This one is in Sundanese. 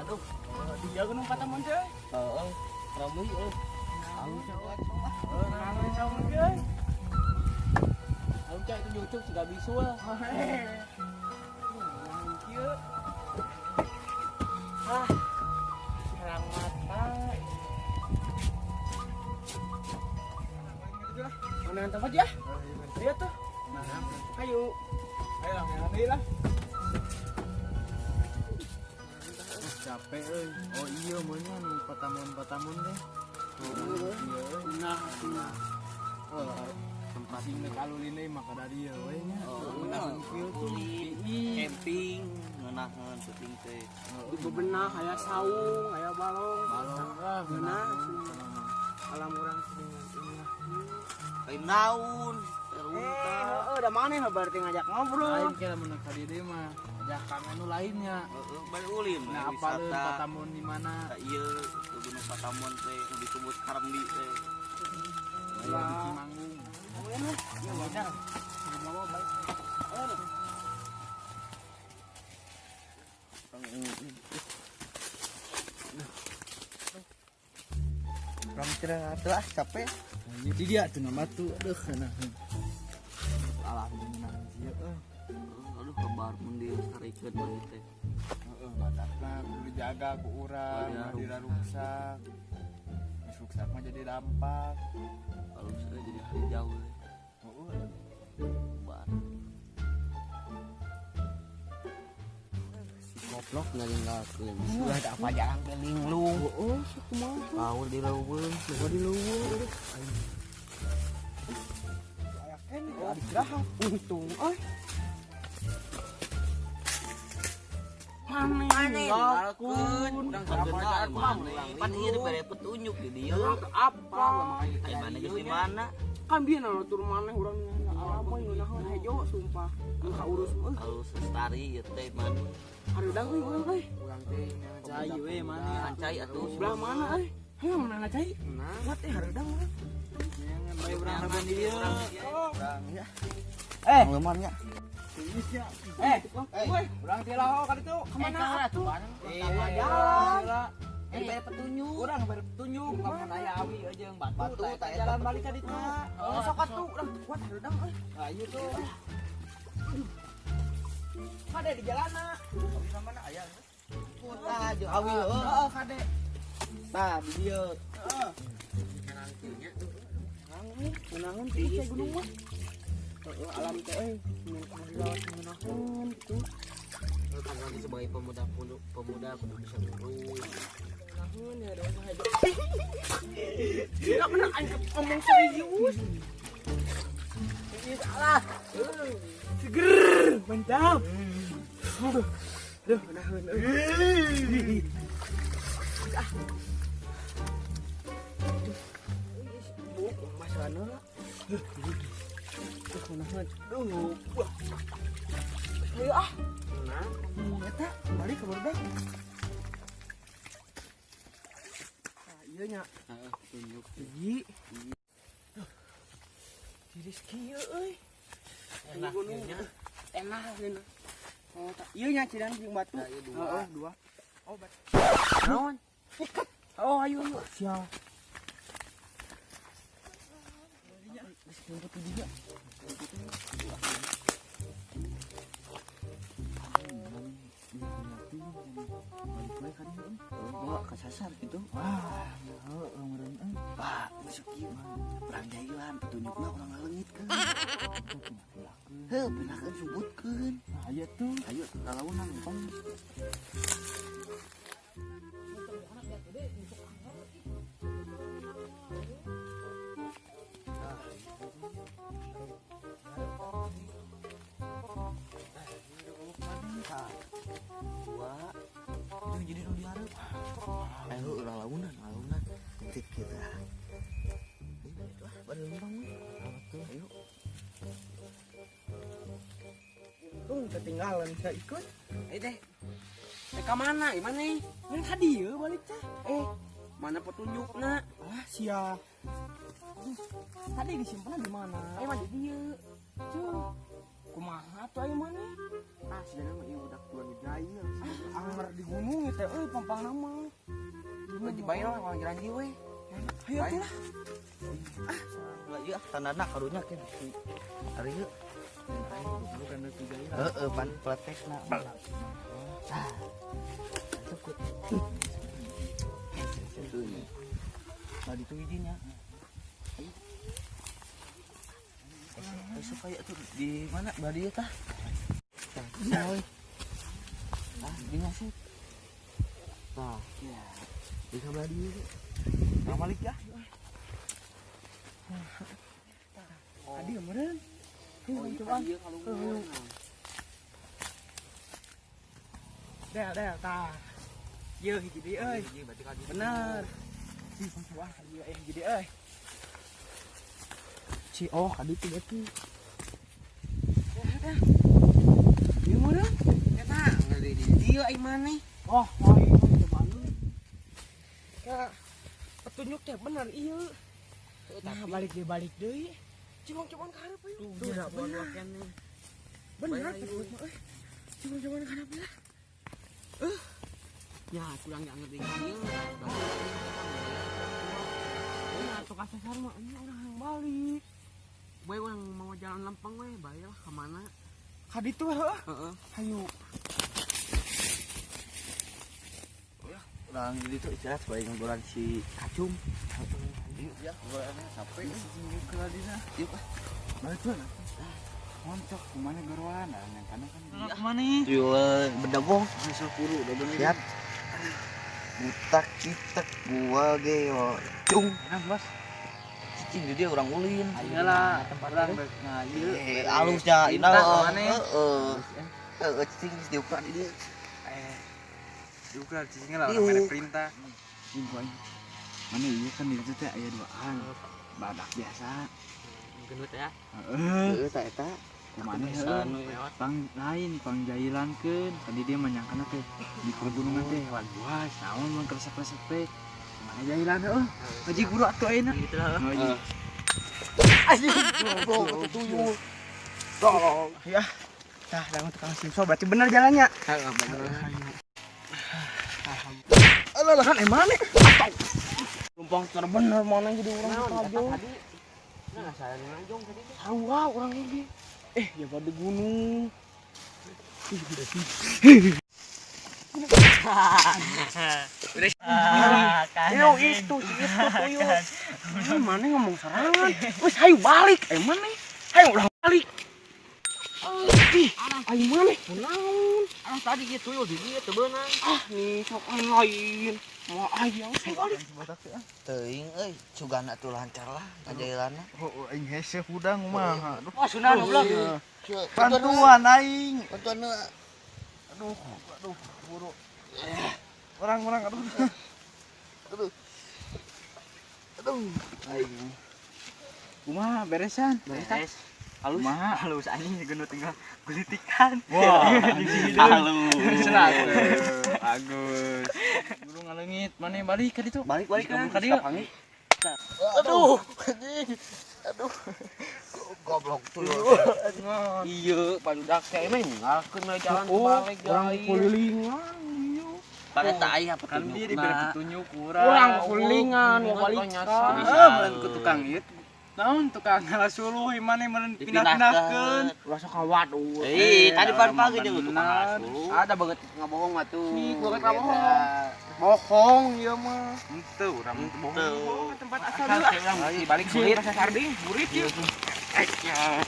Aduh, Dia Gunung Patamon teh. Heeh. Rame euy. Alus alus euy. Alus cai itu YouTube sudah visual. Kieu. Ah. Herang mata. Mana tempat ya? Ayo tuh. Ayo. Ayo lah, yang lah. Capek euy. Oh iya meunya nu patamon-patamon teh. Oh iya euy. Nah, nah. Oh, tempat sing kalulin deui mah kada dieu we nya. Oh, Ulin. Camping, ngeunaheun syuting teh. Di bebenah aya saung, aya balong. Balong ah. Ngeunah alam urang dengan indah. Lain naon, Eh, heeh, da maneh berarti ngajak ngobrol. Lain kira mun ka dieu deui mah. Ajak anu lainnya. Heeh, bari ulin Nah, apaleun wisata. Patamon di mana? Ka ieu ke Gunung Patamon teh nu disebut Karambi teh. Aya di Cimanggung. Ya wajar. Bawa baik. Rame atuh ah capek. Jadi dia tuh nama batu, aduh kana. Alah ngeunah sieun euy. Aduh kabar mun dilestarikeun mah ieu teh. Heeh, matakna kudu dijaga ku urang, Oh, iya. ulah diraruksak. Geus ruksak mah jadi dampak. Kalau saya jadi hari jauh teh. Heeh. Bar. Si goblok ngalinggalkeun. Sudah ada apa jalan ke linglung. Oh, kumaha? Power di leuweung, coba di leuweung. Aya keneh ada istirahat. Untung euy. Maneh Ninggalkeun urang kageuna maneh. Pan ieu dibere petunjuk di dieu. Apa makanya Ai maneh geus di mana? Kan bieu na tur maneh urang alam euy ngeunaheun hejo sumpah. Nu kaurus euy. Halus lestari ieu teh maneh. Hareudang euy urang euy. Urang teh cai we maneh. Ancai atuh. Sebelah mana euy? Heuh mana cai? Nah, buat teh hareudang urang. Jangan bae urang reban di dieu. Urang ya. Eh, Lemar nya. eh, woi, Urang teh laho ka ditu. kemana atuh? Eh, jalan. Eh, bere petunjuk. Urang bere petunjuk lamun aya awi jeung batu, Batu, tah tah eta eta jalan balik ka ditu. Oh, sok atuh urang kuat hareudang euy. Ayo tuh. Kade di jalana. Mana aya? Tah jeung awi heuh. Heeh, kade. Tah di dieu. Heeh. Ngeunaheun teh cai gunung mah. Heeh, alam teh euy, mun kumaha ngeunaheun gitu. Kan nanti sebagai pemuda pemuda kudu bisa ngurus. Ngeunaheun ya da mah hejo. Enggak bener aing ngomong serius. Ini salah. Seger, mantap. Aduh, ngeunaheun euy. Ah. Aduh. Bu, masana lah. Duh, ngeunaheun. Duh, wah. Ayo ah. Nah, eta balik ke barudak. Nah, ieu nya. Heeh, petunjuk. Hiji. Duh. Tiris kieu euy. Enak Gunung. ieu nya. Enak geuna. Oh, tak ieu nya cidang jeung batu. Nah, ieu dua. Heeh, dua. Oh, batu. Naon? Ikat. Oh, ayo ayo. Siap. Geus dinya. Balik we ka dieu. Bawa kasasar gitu. Wah, heeh meureun euy. Pak, masuk kieu. Urang jailan petunjukna urang ngaleungitkeun. Heuh, pindahkeun subutkeun. Ayo tuh. Ayo lalaunan tong. Dua. Itu jadi nu dihareup. Ayo ulah launan, launan. Tik kita. Ayo ah, bade lempang we. Ayo. Untung ketinggalan saya ikut. Ayo teh. Eh, ka mana? Gimana nih? Yang tadi ya balik teh. Eh, mana petunjukna? Ah, sia. Tadi disimpan di mana? Eh, mana di dieu. Cuh. Kumaha tuh aing maneh? Ah, sigana mah ieu budak dua nu jahil. Anger di gunung ieu teh euy pampangna mah. Euy bae lah urang jalan ieu we. Hayu atuh lah. Lah ieu tandana karunya ke. Ari ieu. Heeh, pan pletekna. Tah. Cukup. Tadi tuh izinnya. Besok kayak tuh di mana badi tah? Tah, oi. Tah, di sih. Tah. Di sebelah dia. Urang balik ya. Tadi meureun. Hayu cobaan. Del, del, tah. Yeuh hiji deui euy. Bener. Ih, cobaan ka dieu hiji deui euy. Ci, oh ka ditu berarti. Ieu meureun. Eta ngeri di dieu aing maneh. Oh, aing cobaan. Ka petunjuk teh bener ieu. Nah, balik deui. Cingong cobaan ka hareup ieu. Tuh, bener. Bener petunjuk mah euy. Cingong cobaan ka hareup lah. Ya, kurang gak ngerti ieu. Iya, atuh kasasar mah ini orang yang balik. Bae urang mau jalan lempeng we, bae lah ka mana. Ka ditu heuh. Heeh. Hayu. Urang di ditu istirahat sebagai ngeboran si Kacung. Yuk ya, ngeborannya sampai Ke dina. Yuk ah. Balik tuh. Moncok kumana geroan, yang kana kan. Iya. Kemana? Tuyul bedagong. Besok kuru udah bener. Siap. Butak kitek gua geo. Cung. Enak, Bos. Cicing di dia urang ulin. Iyalah, tempat urang rek ngayu. Eh, alusnya Minta ina. kemana? Heeh. Heeh, cicing geus diukur di dieu. Diukur cicingnya lah Iu. orang mere perintah. Cicing ku aing. Mana iya kan di ditu teh aya duaan. Badak biasa. Gendut ya. Heeh. Heeh, ta eta. Kumana heuh. Pang lain pang jailankeun. Tadi dia menyangkana teh di pegunungan teh hewan buas, naon mun kresek-kresek teh. Kumana jailan heuh. Ngaji guru atuh ayeuna. Gitu lah. Ngaji. Anjing, goblok tuyul. Ya. Tah, dangu tukang simso berarti bener jalannya. Heeh, bener. Alah lah kan emang nih. Lumpang bener mana jadi orang tajong. Tadi nah saya ngajong tadi teh. Sarua orang ini. Eh, ya pada gunung. Yo itu si itu tuyul. Eh, mana ngomong serangan. Wes hayu balik, eh mana? Hayu ulah balik. Ih, ayo mana? Kunaon? Ah, tadi ieu tuyul di dieu teu beunang. Ah, nih sok lain. Mau ayang hayu balik. Teuing euy, sugana tuh lancar lah ngajailanna. Oh, aing hese hudang mah. Aduh. Wah, sunah goblok. Bantuan aing. Bantuan Aduh, aduh, buru. Orang-orang aduh. Aduh. Aduh. Aing. Kumaha beresan? Beres. Halus. Kumaha? Halus anjing gendut tinggal gelitikan. Wah, Halus. Bagus. Buru ngaleungit, mana balik ka ditu? Balik-balik Ka dieu. Aduh, anjing. Aduh. Goblok tuyul. Iya, barudak teh emang ngalkeun we jalan Oh, balik orang jauh. kulilingan ieu. Pada tai apa Kan dia diberi petunjuk kurang. Orang kulilingan mau balik. Ah, meureun ku tukang ieu. Naon tukang ngalasuluh imane meureun pindah-pindahkeun. Ulah sok kawaduh. Eh, tadi pagi jeung tukang Bener. ngalasuluh. Ada banget ngabohong mah tuh. Ih, gua kan bohong. Bohong ieu mah. Henteu urang teu bohong. Bohong ke tempat asal Asal dulu. teh urang balik Sih, burit. rasa sarding, burit ieu. Ya.